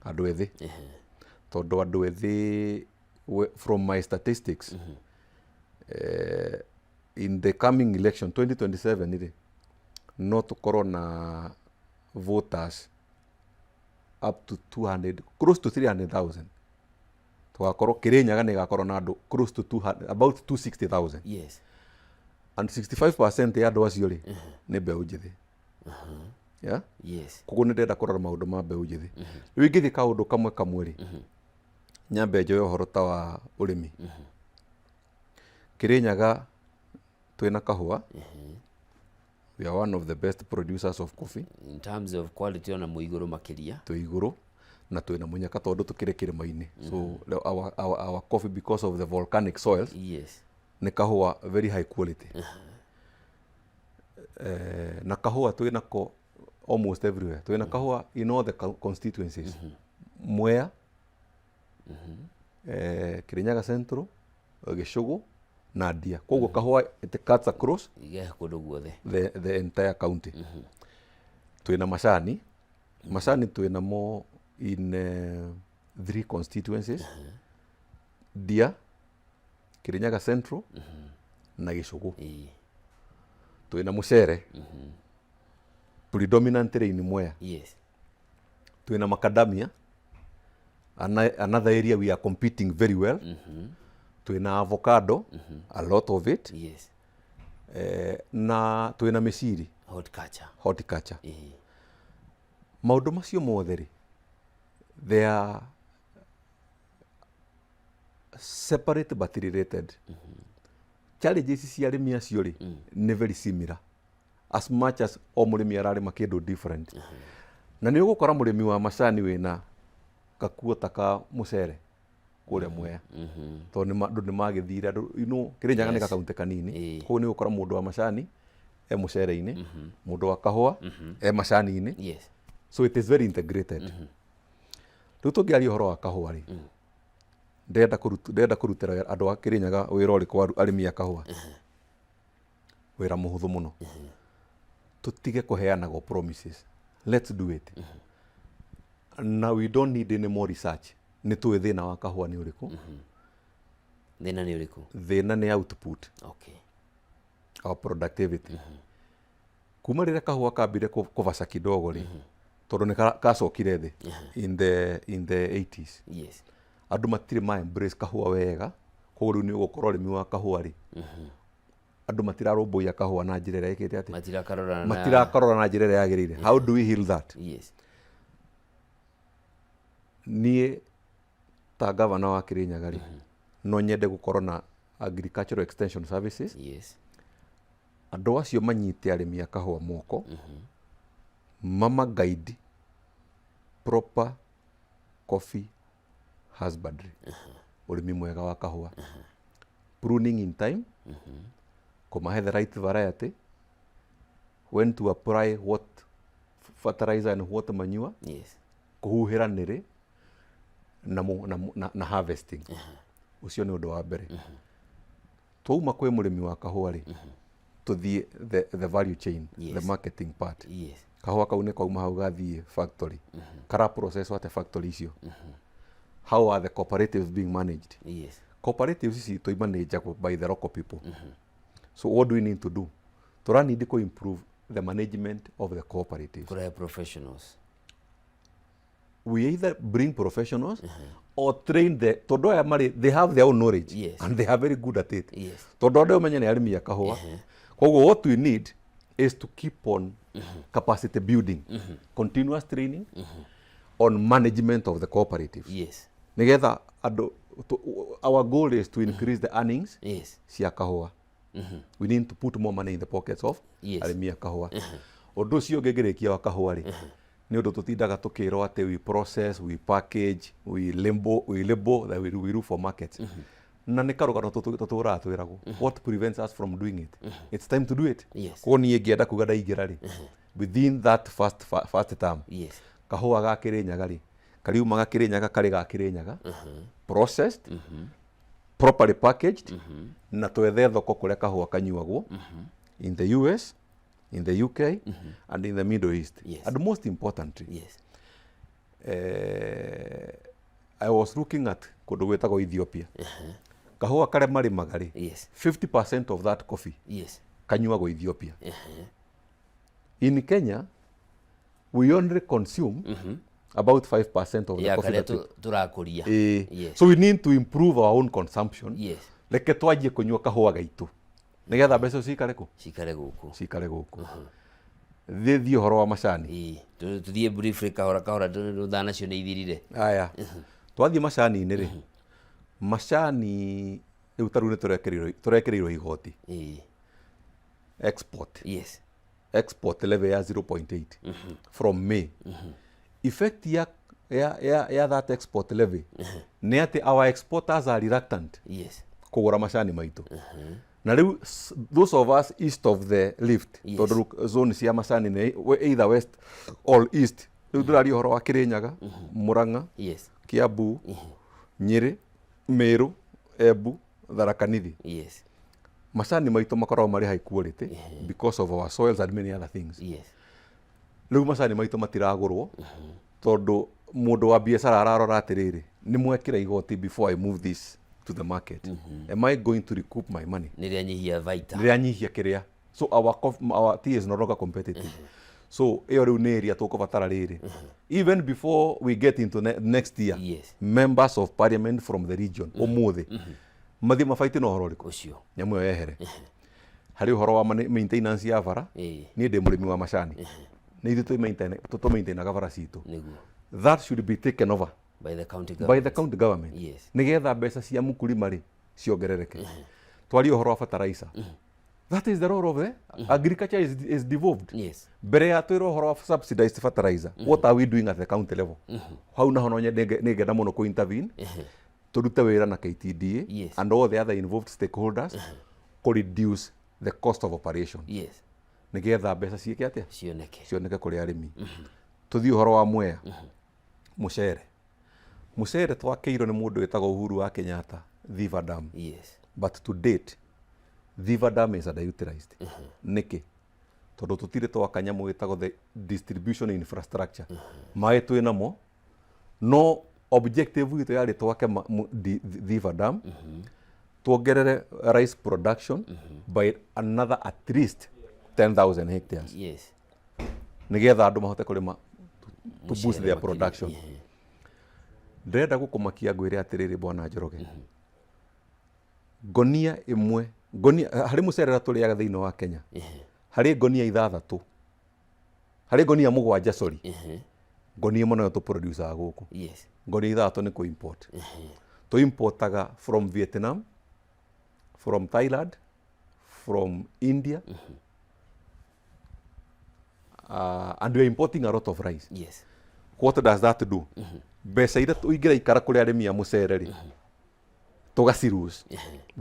A: andũ ethĩ, tondũ andũ ethĩ from my statistics, in the coming election 2027 rĩ, no tũkorwo na voters up to 200, close to 300,000. Tũgakorwo Kĩrĩnyaga nĩ ĩgakorwo na andũ close to 200, about 260,000. And 65% ya andũ acio rĩ, nĩ mbeũ njĩthĩ, yeah?
B: Yes.
A: Koguo nĩ ndĩrenda kũrora maũndũ ma mbeũ njĩthĩ. Rĩu ingĩthiĩ kaũndũ kamwe kamwe rĩ, nyambe njoe ũhoro ta wa ũrĩmi. Kĩrĩnyaga twĩna kahũa. We are one of the best producers of coffee.
B: In terms of quality ona mwĩ igũrũ makĩria.
A: Twĩ igũrũ na twĩna mũnyaka tondũ tũkĩrĩ kĩrĩma-inĩ, so our coffee, because of the volcanic soils, nĩ kahũa very high quality. Na kahũa twĩnako almost everywhere. Twĩna kahũa in all the constituencies, Mwea, Kirinyaga Central, Gĩcũgũ na Ndia. Koguo kahũa, it cuts across
B: Ige kũndũ guothe.
A: the entire county. Twĩna macani. Macani twĩnamo in three constituencies, Ndia, Kirinyaga Central na Gĩcũgũ. Twĩna mũcere predominantly in Mwea. Twĩna macadamia, another area we are competing very well. Twĩna avocado, a lot of it. Na twĩna mĩciri.
B: Horticulture.
A: Horticulture. Maũndũ macio mothe rĩ, they are separate but related. Challenges cia arĩmi acio rĩ, nĩ very similar, as much as o mũrĩmi ararĩma kĩndũ different. Na nĩ ũgũkora mũrĩmi wa macani wĩna gakuota ka mũcere kũrĩa Mwea, tondũ andũ nĩ magĩthire andũ, Kĩrĩnyaga nĩ gakaunti kanini. Koguo nĩ ũgũkora mũndũ wa macani e mũcere-inĩ, mũndũ wa kahũa e macani-inĩ. So it is very integrated. Rĩu tũngĩaria ũhoro wa kahũa rĩ, ndĩrenda kũrutĩra andũ a Kĩrĩnyaga wĩra ũrĩkũ, arĩmi a kahũa? Wĩra mũhũthũ mũno. Tũtige kũheanagwo promises, let's do it. Na we don't need any more research. Nĩ tũĩ thĩna wa kahũa nĩ ũrĩkũ.
B: Thĩna nĩ ũrĩkũ?
A: Thĩna nĩ output, our productivity. Kuma rĩrĩa kahũa kambire kũbaca kidogo rĩ, tondũ nĩ kacokire thĩ in the 80s, andũ matirĩ ma embrace kahũa wega. Koguo rĩu nĩ ũgũkora ũrĩmi wa kahũa rĩ, andũ matirarũmbũiya kahũa na njĩra ĩrĩa ĩkĩte atĩ
B: Matirakarora na
A: matirakarora na njĩra ĩrĩa yagĩrĩire. How do we heal that? Niĩ ta gavana wa Kĩrĩnyaga rĩ, no nyende gũkorwo na agricultural extension services. Andũ acio manyite arĩmi a kahũa moko, mama guide proper coffee husbandry, ũrĩmi mwega wa kahũa, pruning in time, kũmahe the right variety, when to apply what fertilizer and what manure, kũhuhĩra nĩrĩ, na harvesting. Ũcio nĩ ũndũ wa mbere. Twauma kwĩ mũrĩmi wa kahũa rĩ, tũthiĩ the value chain, the marketing part. Kahũa kau nĩ kauma hau gathiĩ factory, kara process atĩa factory icio? How are the cooperatives being managed? Cooperatives ici tũimanĩnjagwo by the local people. So what do we need to do? Tũra need to improve the management of the cooperatives.
B: Kũrehe professionals.
A: We either bring professionals or train the, tondũ aya marĩ, they have their own knowledge and they are very good at it, tondũ andũ menye nĩ arĩmi a kahũa. Koguo what we need is to keep on capacity building, continuous training on management of the cooperatives, nigetha andũ our goal is to increase the earnings cia kahũa. We need to put more money in the pockets of arĩmi a kahũa. Ũndũ ũcio ũngĩ ngĩrĩkia wa kahũa rĩ, Nĩ ũndũ tũtindaga tũkĩrwo atĩ we process, we package, we label, we label that we look for markets. Na nĩ karũgano tũtũraga twĩragwo. What prevents us from doing it? It's time to do it. Koguo niĩ ngĩenda kuga ndaingĩra rĩ, within that first term, kahũa ga Kĩrĩnyaga rĩ, kariumaga Kĩrĩnyaga karĩ ga Kĩrĩnyaga, processed, properly packaged, na twethe thoko kũrĩa kahũa kanyuagwo in the US, in the UK and in the Middle East. And most importantly, I was looking at kũndũ gwĩtagwo Ethiopia. Kahũa karĩa marĩmaga rĩ, 50% of that coffee kanyuagwo Ethiopia. In Kenya, we only consume about 5% of the
B: Ya
A: coffee
B: karĩa
A: that we
B: tũrakũria.
A: So we need to improve our own consumption. Reke twanjie kũnyua kahũa gaitũ nĩgetha mbeca icio cikare kũ?
B: Cikare gũkũ.
A: Cikare gũkũ. Thiĩ ũhoro wa macani.
B: Ĩĩ. Tũthiĩ briefly kahora kahora tondũ thaa nacio nĩ ithirire.
A: Aya, twathiĩ macani-inĩ rĩ, macani rĩu ta rĩu nĩ tũrekĩrĩirwo igoti export, export level ya 0.8 from May. Effect ya that export levy nĩ atĩ our exporters are reluctant kũgũra macani maitũ. Na rĩu those of us east of the Rift, tondũ rĩu zone cia macani nĩ either west or east, rĩu ndĩraria ũhoro wa Kĩrĩnyaga, Mũrang'a, Kiambu, Nyĩrĩ, Meru, Embu, Tharaka Nithi. Macani maitũ makoragwo marĩ high quality because of our soils and many other things. Rĩu macani maitũ matiragũrwo tondũ mũndũ wa biacara ararora atĩrĩrĩ, nĩ mwekĩra igoti before I move this to the market. Am I going to recoup my money?
B: Nĩ rĩanyihia baita.
A: Rĩanyihia kĩrĩa. So our tea is no longer competitive. So ĩyo rĩu nĩ area tũkũbatara rĩrĩ. Even before we get into next year, members of parliament from the region ũmũthĩ mathiĩ mabaiti na ũhoro ũrĩkũ?
B: Ũcio.
A: Nyamũ ĩyo yehere. Harĩ ũhoro wa maintenance ya bara. Niĩ ndĩ mũrĩmi wa macani. Nĩ ithuĩ tũmaintainaga bara citũ.
B: Nĩguo.
A: That should be taken over
B: by the county
A: by the
B: government.
A: county government. Nĩgetha mbeca cia mũkulima rĩ ciongerereke. Twarie ũhoro wa fertilizer. That is the role of the agriculture is devolved. Mbere ya twĩrwo ũhoro wa subsidized fertilizer, what are we doing at the county level? Hau naho no nyende nĩngenda mũno kũ intervene. Tũrute wĩra na KTDA and all the other involved stakeholders kũ reduce the cost of operation. Nĩgetha mbeca ciĩke atĩa?
B: Cioneke.
A: Cioneke kũrĩ arĩmi. Tũthiĩ ũhoro wa Mwea. Mũcere. Mũcere twakĩirwo nĩ mũndũ wĩtagwo Uhuru wa Kenyatta, Thiva Dam. But to date, Thiva Dam is underutilized. Nĩkĩ? Tondũ tũtirĩ twaka nyamũ ĩtagwo the distribution infrastructure. Maĩ twĩ namo, no objective itũ yarĩ twake Thiva Dam, tuongerere rice production by another at least 10,000 hectares. Nĩgetha andũ mahote kũrĩma to boost
B: Mũcere
A: their
B: makĩria.
A: production. Ndĩrenda gũkũmakia ngwĩre atĩrĩrĩ bwana Njoroge. Ngonia ĩmwe, ngonia harĩ mũcere ũrĩa tũrĩaga thĩinĩ wa Kenya. Harĩ ngonia ithathatũ. Harĩ ngonia mũgwanja, sorry. Ngonia ĩmwe noyo tũproducaga gũkũ. Ngonia ithathatũ nĩ kũ-import. Tũ-importaga from Vietnam, from Thailand, from India. And we are importing a lot of rice. What does that do? Mbeca iria ingĩraikara kũrĩ arĩmi a mũcere rĩ, tũgaciruse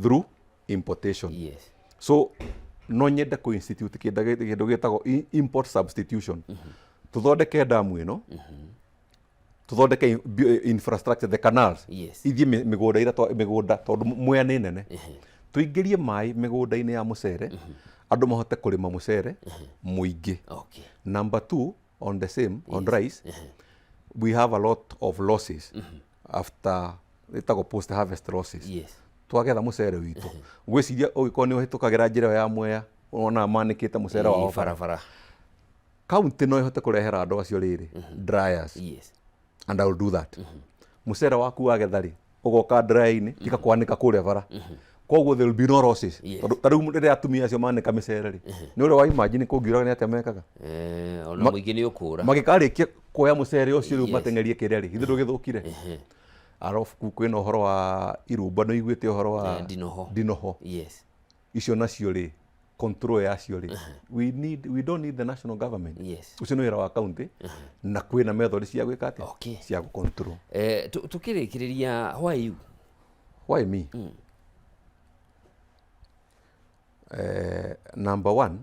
A: through importation. So no nyende kũ institute kĩndũ gĩtagwo import substitution. Tũthondeke damu ĩno, tũthondeke infrastructure, the canals. Ithiĩ mĩgũnda ĩrĩa mĩgũnda, tondũ Mwea nĩ nene. Tũingĩrie maĩ mĩgũnda-inĩ ya mũcere, andũ mahote kũrĩma mũcere mũingĩ. Number two, on the same, on rice, we have a lot of losses after ĩtagwo post harvest losses. Twagetha mũcere witũ. Ngwĩciria ũngĩkorwo nĩ ũhĩtũkagĩra njĩra ĩyo ya Mwea, wona manĩkĩte mũcere wao
B: Barabara.
A: County no ĩhote kũrehera andũ acio rĩrĩ dryers. And I will do that. Mũcere waku wagetha rĩ, ũgoka dryer-inĩ, tiga kwanĩka kũrĩa bara. Koguo there will be no losses. Tondũ ta rĩu rĩrĩa atumia acio manĩka mĩcere rĩ, nĩ ũrĩa wa imagine kũngiuraga nĩ atĩa mekaga?
B: Ona mũingĩ nĩ ũkũra.
A: Magĩkarĩkia kuoya mũcere ũcio rĩu mateng'erie kĩrĩa rĩ, githĩ ndũgĩthũkire? Arabu kũu kwĩna ũhoro wa irumba, nĩ ũiguĩte ũhoro wa
B: Ndinoho.
A: Ndinoho. Icio nacio rĩ, Control yacio rĩ, we don't need the national government. Ũcio nĩ wĩra wa county na kwĩna method cia gwĩka atĩa, cia gũ control.
B: Tukĩrĩkĩrĩria, why you?
A: Why me? Number one,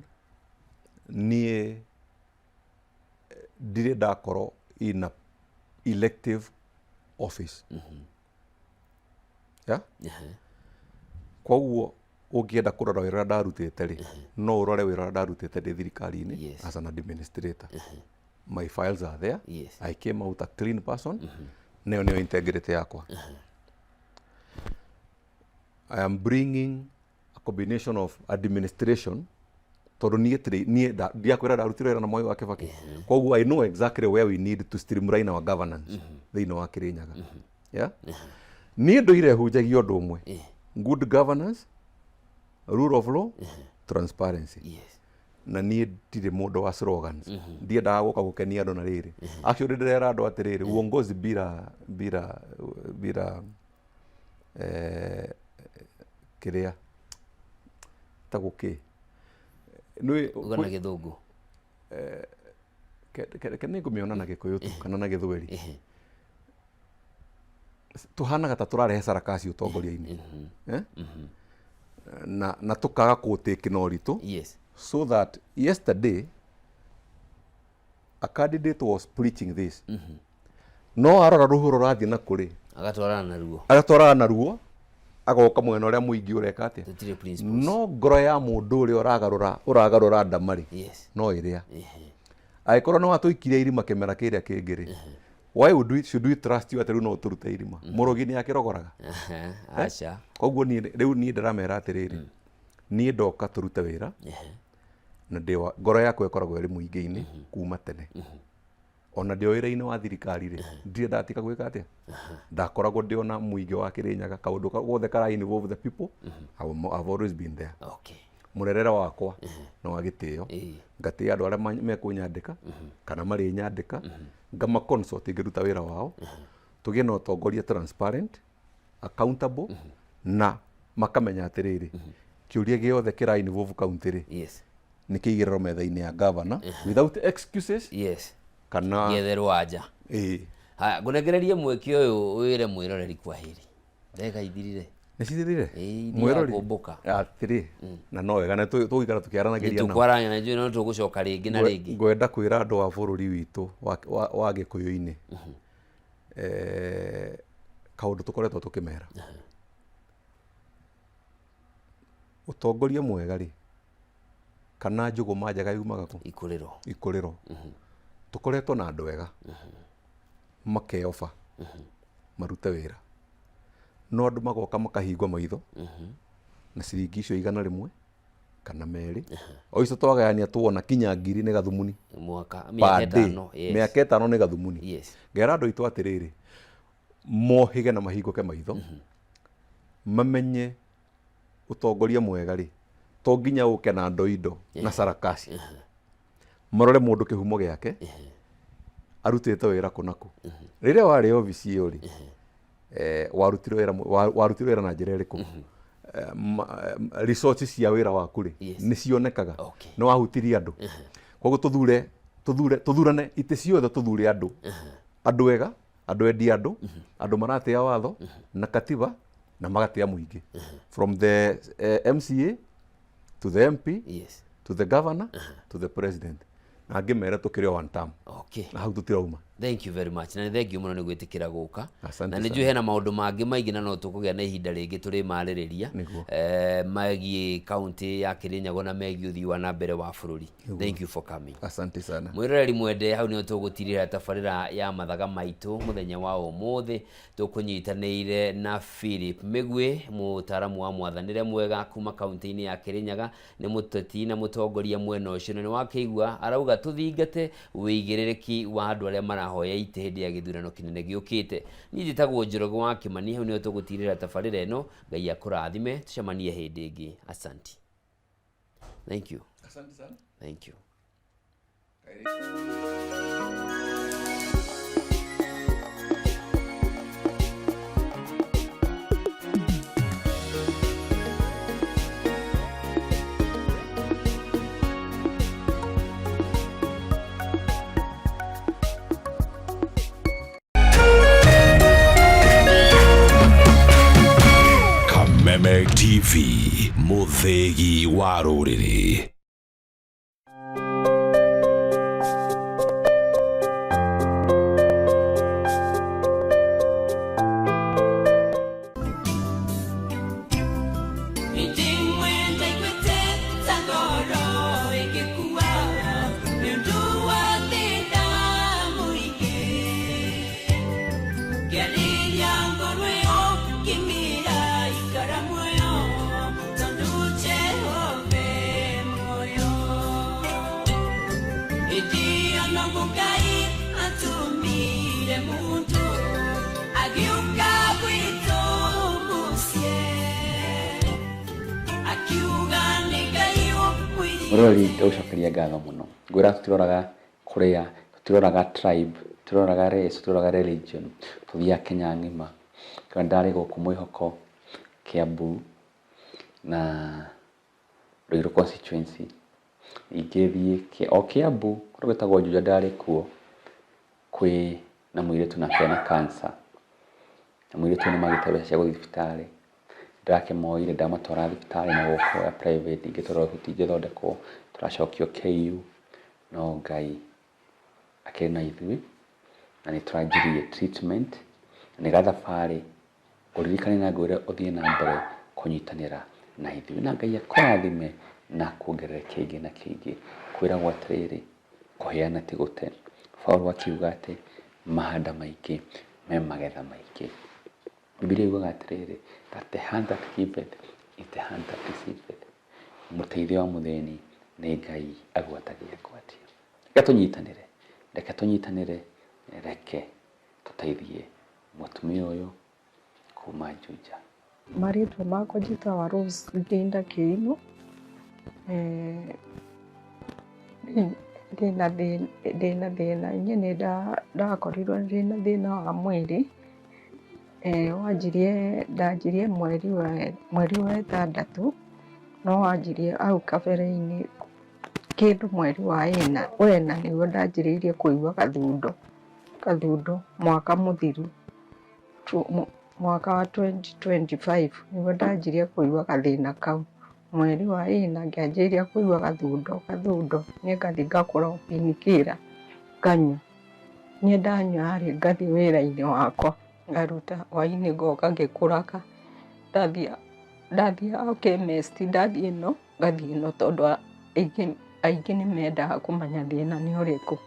A: niĩ ndirĩ ndakorwo in a elective office, yeah? Koguo ũngĩenda kũrora wĩra ũrĩa ndarutĩte rĩ, no ũrore wĩra ũrĩa ndarutĩte ndĩ thirikari-inĩ as an administrator. My files are there. I came out a clean person. Nayo nĩyo integrity yakwa. I am bringing a combination of administration, tondũ niĩ niĩ ndiakwĩra ndarutire wĩra na Mwai wa Kibaki. Koguo I know exactly where we need to streamline our governance thĩinĩ wa Kirinyaga. Yeah? Niĩ ndũire hunjagia ũndũ ũmwe: good governance, rule of law, transparency. Na niĩ ndirĩ mũndũ wa slogans. Ndiendaga gũka gũkenia andũ na rĩrĩ. Actually, ndĩrera andũ atĩrĩrĩ, uongozi bila kĩrĩa tagwo kĩ. Nĩ
B: Uga na Gĩthũngũ.
A: Nĩ ngũmĩona na Gĩkũyũ tu kana na Gĩthweri. Tũhanaga ta tũrarehe sarakasi ũtongoria-inĩ. Eh? Na tũkaga kũũtĩki na ũritũ, so that yesterday a candidate was preaching this, no arora rũhuro rũrathiĩ na kũrĩ,
B: agatwarana naruo.
A: Agatwarana naruo, agoka mwena ũrĩa mũingĩ ũreka atĩa?
B: Tũtirĩ principles.
A: No ngoro ya mũndũ ũrĩa ũragarũra ndama rĩ, no ĩrĩa angĩkorwo nĩ watũikirie irima kĩmera kĩrĩa kĩngĩ rĩ, why should we trust you atĩ rĩu no ũtũrute irima? Mũrogi nĩ akĩrogoraga.
B: Aca.
A: Koguo niĩ rĩu niĩ ndĩramera atĩrĩrĩ, niĩ ndoka tũrute wĩra na ngoro yakwa ĩkoragwo ĩrĩ mũingĩ-inĩ kuma tene. Ona ndĩ o wĩra-inĩ wa thirikari rĩ, ndirĩ ndatiga gwĩka atĩa, ndakoragwo ndĩ ona mũingĩ wa Kĩrĩnyaga. Kaũndũ gothe kara involve the people, I've always been there. Mũrerere wakwa nĩ wa gĩtĩo. Ngatĩĩa andũ arĩa mekũnyandĩka kana marĩnyandĩka, ngama consult ngĩruta wĩra wao, tũgĩe na ũtongoria transparent, accountable, na makamenya atĩrĩrĩ, kĩũria gĩothe kĩra involve county rĩ, nĩ kĩigĩrĩrwo metha-inĩ ya governor without excuses kana
B: Gĩetherwo anja.
A: Ĩĩ.
B: Haya, ngũnengererie mweke ũyũ wĩre mwĩroreri kwaheri. Ndagĩka ithirire.
A: Nĩ cithirire?
B: Ĩĩ,
A: Mwĩrori?
B: kũmbũka.
A: Atĩrĩ, na no wega na tũgũikara tũkĩaranagĩria nao.
B: Tũkwarania na njũĩ no tũgũcoka rĩngĩ na rĩngĩ.
A: Ngwenda kwĩra andũ a bũrũri witũ wa Gĩkũyũ-inĩ, kaũndũ tũkoretwo tũkĩmera, ũtongoria mwega rĩ, kana njũgũma njega yumaga kũ?
B: Ikũrĩro.
A: Ikũrĩro. Tũkoretwo na andũ ega makeoba marute wĩra, no andũ magoka makahingwo maitho na ciringi icio 100 kana 2, o icio twagayania tuona kinya 1000 nĩ gathumuni.
B: Mwaka
A: Per
B: mĩaka
A: day.
B: 5. Yes.
A: Mĩaka 5 nĩ gathumuni. Ngera andũ aitũ atĩrĩrĩ, mohĩge na mahingũke maitho, mamenye ũtongoria mwega rĩ, to nginya ũke na ndoindo na sarakasi. Marore mũndũ kĩhumo gĩake, arutĩte wĩra kũ na kũ. Rĩrĩa warĩ obici ĩyo rĩ, warutire wĩra na njĩra ĩrĩkũ? Resources cia wĩra waku rĩ, nĩ cionekaga? Nĩ wahutirie andũ? Koguo tũthurane itĩ ciothe, tũthure andũ, andũ ega, andũ endi andũ, andũ maratĩa watho na katiba na magatĩa mũingĩ, from the MCA to the MP to the governor to the president, na ngĩmere tũkĩrĩ o one term. Na hau tũtirauma.
B: Thank you very much, na nĩ thank you mũno nĩ gwĩtĩkĩra gũka.
A: Asante
B: Na nĩ
A: sana.
B: njũĩ hena maũndũ mangĩ maingĩ na no tũkũgĩa na ihinda rĩngĩ tũrĩmarĩrĩria megiĩ kaunti ya Kĩrĩnyaga na megiĩ ũthii wa na mbere wa bũrũri. Thank you for coming.
A: Asante sana.
B: Mwĩroreri mwende, hau nĩho tũgũtirĩra tabarĩra ya Mathaga Maitũ mũthenya wa ũmũthĩ. Tũkũnyitanĩire na Philip Mĩgwĩ, mũtaaramu wa mwathanĩre mwega kuma kaunti-inĩ ya Kĩrĩnyaga, nĩ mũteti na mũtongoria mwena ũcio, na nĩ wakĩigua arauga tũthingate wĩigĩrĩrĩki wa andũ arĩa marahoya itĩ hĩndĩ ya gĩthurano kĩnene gĩũkĩte. Niĩ njĩtagwo Njoroge wa Kĩmani, hau nĩho tũgũtirĩra tabarĩra ĩno. Ngai akũrathime, tũcemanie hĩndĩ ĩngĩ. Asante. Thank you.
A: Asante sana.
B: Thank you.
A: Karibu.
C: TV, mũthĩgi wa rũrĩrĩ.
H: Mũrori ndagũcokeria ngatho mũno. Ngwĩra tũtiroraga kũrĩa, tũtiroraga tribe, tũtiroraga race, tũtiroraga religion, tũthiaga Kenya ng'ima. Kĩo ndarĩ gũkũ Mwĩhoko, Kiambu na Ruiru constituency. Ningĩ thiĩ o Kiambu kũndũ gwĩtagwo Juja ndarĩ kuo, kwĩ na mũirĩtu nake ena cancer. Na mũirĩtu ũyũ nĩ magĩte mbeca cia gũthiĩ thibitarĩ. Ndĩrakĩmoire ndamatwara thibitarĩ na gũkũ ya private ningĩ tũrerwo tũtingĩthondekwo tũracokio KU no Ngai akĩrĩ na ithuĩ na nĩ tũranjirie treatment na nĩ gathabarĩ ngũririkanie na ngwĩre ũthiĩ na mbere kũnyitanĩra na ithuĩ na Ngai akũrathime na akuongerere kĩngĩ na kĩngĩ. Kwĩragwo atĩrĩrĩ, kũheana ti gũte. Paũlũ akiuga atĩ mahanda maingĩ me magetha maingĩ. Bibilia yugaga atĩrĩrĩ, that the hand that giveth is the hand that receiveth. Mũteithia wa mũthĩni nĩ Ngai agwatagia ngwatia. Reke tũnyitanĩre, reke tũnyitanĩre, reke tũteithie mũtumia ũyũ kuma Juja.
I: Marĩtwa makwa njĩtagwo Rose Ndinda Kĩrimũ. Ndĩna thĩna, niĩ nĩ ndakorirwo ndĩna thĩna wa mwĩrĩ. Wanjirie, ndanjirie mweri wa ĩtandatũ, no wanjirie hau kabere-inĩ kĩndũ mweri wa ĩna nĩguo ndanjĩrĩirie kũigua gathundo mwaka mũthiru, mwaka wa 2025 nĩguo ndanjirie kũigua gathĩna kau. Mweri wa ĩna ngĩanjĩrĩria kũigua gathundo, niĩ ngathiĩ ngagũra painkiller nganyua. Niĩ ndanyua rĩ, ngathiĩ wĩra-inĩ wakwa ngaruta hwaĩ-inĩ ngoka ngĩkũraga. Ndathiĩ chemist, ndathiĩ ĩno ngathiĩ ĩno tondũ aingĩ nĩ mendaga kũmenya thĩna nĩ ũrĩkũ.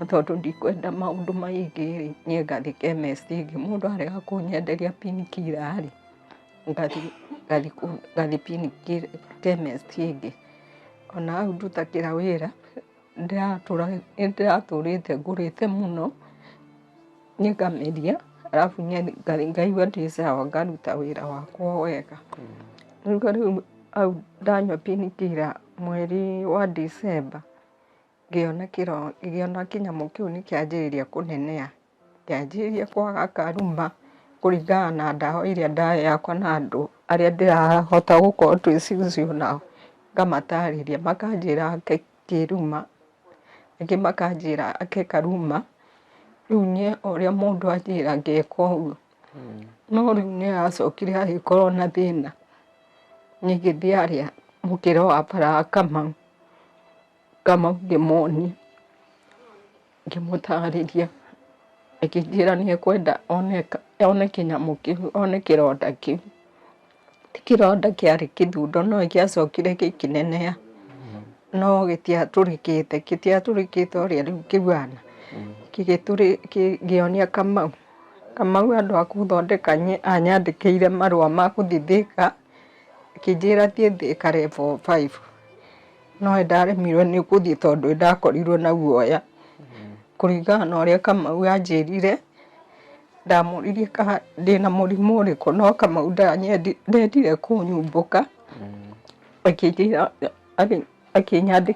I: No tondũ ndikwenda maũndũ maingĩ rĩ, niĩ ngathiĩ chemist ĩngĩ. Mũndũ arega kũnyenderia painkiller rĩ, ngathiĩ chemist ĩngĩ. Ona hau ndutagĩra wĩra, nĩndĩratũrĩte ngũrĩte mũno, niĩ ngameria arabu ngaigua ndĩ sawa ngaruta wĩra wakwa wega. Rĩu hau ndanyua painkiller mweri wa December, ngĩona kĩnyamũ kĩu nĩ kĩanjĩrĩria kũneneha, kĩanjĩrĩria kwaga karuma kũringana na ndawa iria ndaheagwo na andũ arĩa ndĩrahota gũkorwo twĩ cucu nao, ngamatarĩria makanjĩra kĩruma, angĩ makanjĩra ake karuma, rĩu niĩ o ũrĩa mũndũ anjĩra ngeka ũguo. No rĩu nĩ acokire agĩkorwo na thĩna, niĩ ngĩthiĩ harĩa mũkĩra wa bara wa Kamau, Kamau ngĩmuonia, ngĩmũtarĩria, akĩnjĩra nĩ ekwenda one kĩnyamũ kĩu, one kĩronda kĩu. Ti kĩronda kĩarĩ kĩthundo no gĩacokire gĩkĩneneha, no gĩtiatũrĩkĩte, gĩtiatũrĩkĩte ũrĩa rĩu kĩhuana. Ngĩonia Kamau, Kamau handũ ha gũthondeka anyandĩkĩire marũa ma gũthiĩ Thĩka, akĩnjĩra thiĩ Thĩka level 5, no nĩndaremirwo nĩ gũthiĩ tondũ nĩndakorirwo na guoya. Kũringana na ũrĩa Kamau anjĩrire, ndamũririe kana ndĩna mũrimũ ũrĩkũ, no Kamau ndendire kũnyumbũka, akĩnjĩra akĩnyandĩkĩra.